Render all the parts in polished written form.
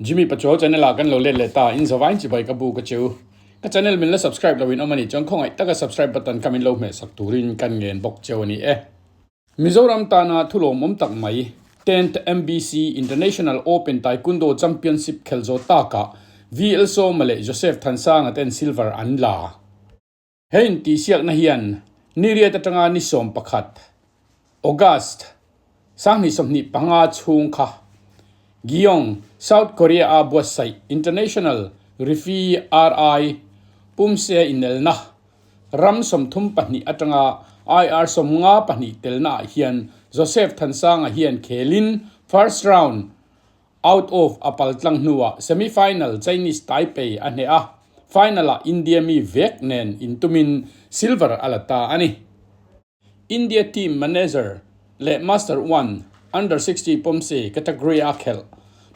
Jimmy Pachuau channel ah kan lo let leh ta, in zavain chibai ka bu ka cheu. Ka channel min la subscribe lo in awm a nih chuan khawngaih taka subscribe button kha min lo hmeh sak turin kan ngen bawk cheu a ni e. Mizoram tana thu lawmawm tak mai, Tenth MBC International Open Taekwondo Championship khelh zawh takah VL Sawma leh Joseph Thansanga ten silver an la. He intihsiakna hian ni riat atanga ni 11, August, 2025 chhung kha Gyeong, South Korea-a buatsaih International Refi RI Pumse inelna ram 32 atanga IR 52 telnaah hian Joseph Thansanga hian khelin first round Out of a paltlang hnuah semi-final Chinese Taipei a hneh a, final-ah India mi vek nen intumin silver a la ta a ni. India team manager leh Master One Under 60 Pomse category-a khelh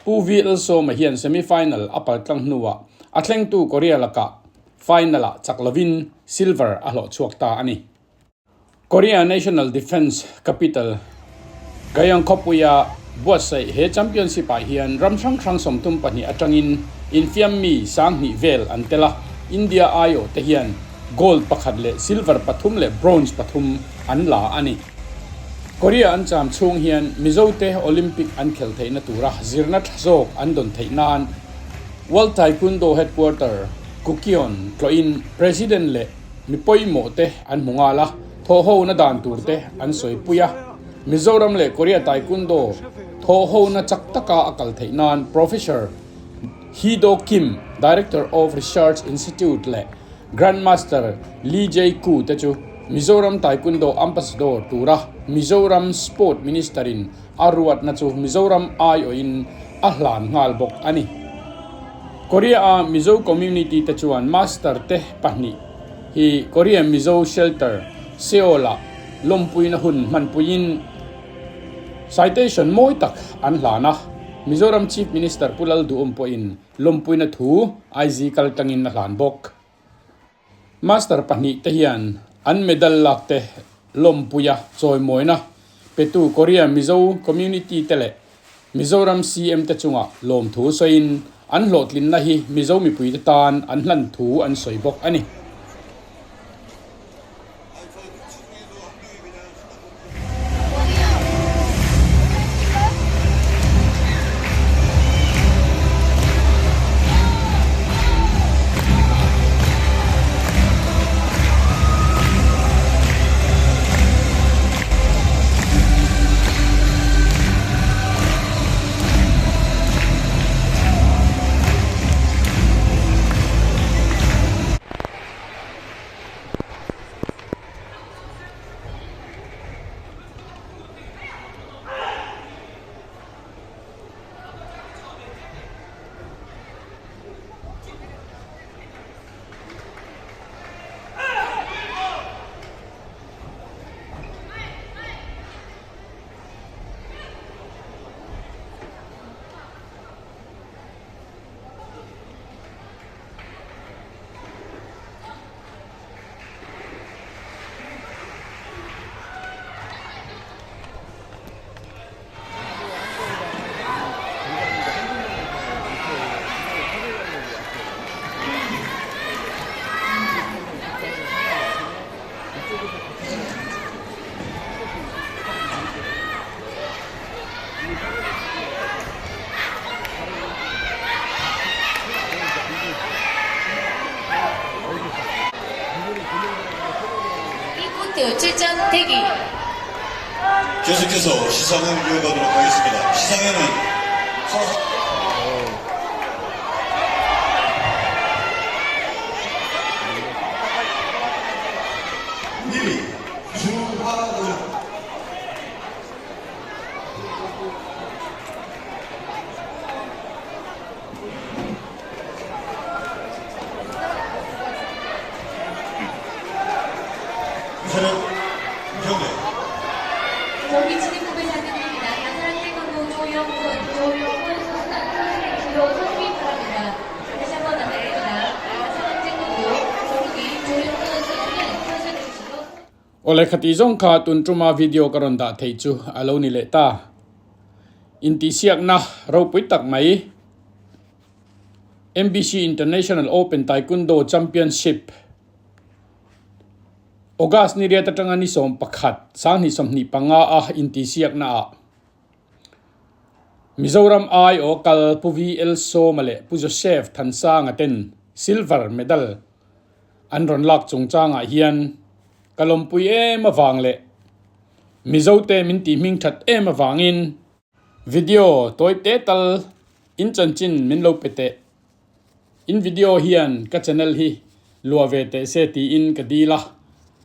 Pu VL Sawma hian semi-final a paltlang hnuah a thlengtu Korea lakah final-ah chak lovin silver a hlawh chhuak ta a ni. Korea National Defence Capital Gayang khawpuia buatsaih he championship ah hian ram hrang hrang 32 atangin infiam mi 2000 vel an tel a, India aiawh te hian gold pakhat leh silver pathum leh bronze pathum an la a ni. Korea an cham chhung hian Mizote Olympic an khelh theihna tura zirna tha zawk an dawn theih nan World Taekwondo Headquarter Kukkion tlawhin President leh Mi pawimawh te an hmu nghal a, thawhhona dan tur te an sawipui a. Mizoram leh Korea Taekwondo thawhhona chak taka a kal theih nan Professor Hee-Do Kim, Director of Research Institute leh Grandmaster Lee Jae-koo te chu Mizoram Taekwondo Ambassador tura Mizoram Sport Minister in a ruatna chu Mizoram aiawhin a hlan nghal bawk a ni. Korea-a Mizo community te chuan master te pahnih hi Korea Mizo Shelter, Seoul-ah lawmpuina hun hmanpuiin citation mawi tak an hlan a. Mizoram Chief Minister Pu Lalduhawm pawhin lawmpuina thu IG kal tangin a hlan bawk. Master pahnih te hian an medal lak te lawmpuia chawimawina petu Korea Mizo community te leh Mizoram CM te chungah lawmthu sawiin an hlawhtlinna hi Mizo mipuite tan an hlan thu an sawi bawk a ni. 1코트 출전 대기. 계속해서 시상을 이어가도록 하겠습니다. 시상에는 서... 1위 주화은 저는 경매 경기 진행 후에 안내드립니다. 다사랑 태권도 조영훈, 조영훈 선수단 선수의 주로 서주기 바랍니다. 다시 한번 안내드립니다. 다사랑 태권도 조국이 조영훈 선수는 선수 주시고 Awle khati zawng kha tun tuma video ka rawn dah theih chu a lo ni leh ta. Intihsiakna ropui tak mai. MBC International Open Taekwondo Championship August ni riat atanga ni 11 2025 a intihsiakna ah Mizoram aiawh kal Pu VL Sawma leh Pu Joseph Thansanga ten Silver Medal an rawn lak chungchangah hian ka lawmpui em avang leh Mizote min tih hming that em avangin Video tawi te tal in chanchin min lo pe teh. In video hian ka channel hi luah ve teh se tiin ka dil a.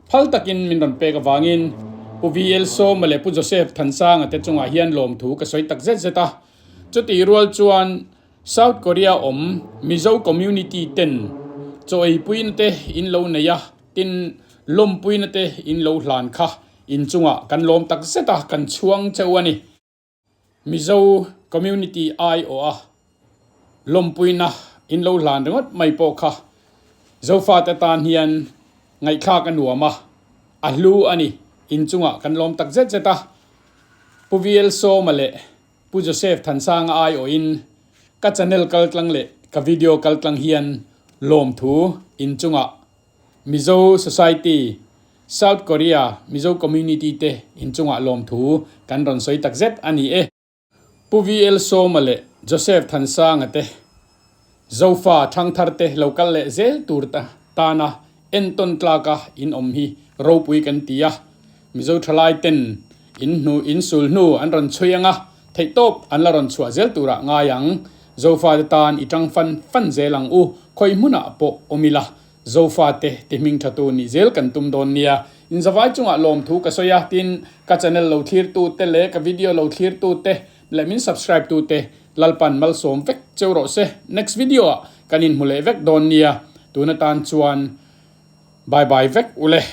Phal takin min rawn pek avangin Pu VL Sawma leh Pu Joseph Thansanga te chungah hian lawmthu ka sawi tak zet zet a. Chutih rual chuan South Korea awm Mizo community ten chaw eipuina te in lo nei a, tin lawmpuina te in lo hlan kha Inchungah kan lawm tak zet a, kan chhuang cheu a ni. Mizo community aiawh a lawmpuina in lo hlan ringawt mai pawh kha Zofate tan hian ngaihthlak a nuam a, a hlu a ni. Inchungah kan lawm tak zet zet a, Pu VL Sawma leh Pu Joseph Thansanga aiawhin ka channel kaltlang leh ka video kaltlang hian lawmthu inchungah Mizo Society, South Korea Mizo Community te inchungah lawmthu kan rawn sawi tak zet a ni e. Pu VL Sawma leh Joseph Thansanga te Zofa thangthar te lo kal leh zel tur tana entawn tlaka in awm hi ropui kan ti a. Mizo thalai ten in hnu in sul hnu an rawn chhui anga theihtawp an la rawn chhuah zel turah ngai ang. Zofate tan i tang fan fan zel ang u, khawi hmunah pawh awm ila Zofate ti hming thatu nih zel kan tum dawn nia. Inzavai chungah lawmthu ka sawi a, tin ka channel lo thlirtu te leh ka video lo thlirtu te leh min subscribe tu te Lalpan malsawm vek cheu rawh se. Next video ah kan inhmu leh vek dawn nia. Tun atan chuan bye bye vek ule.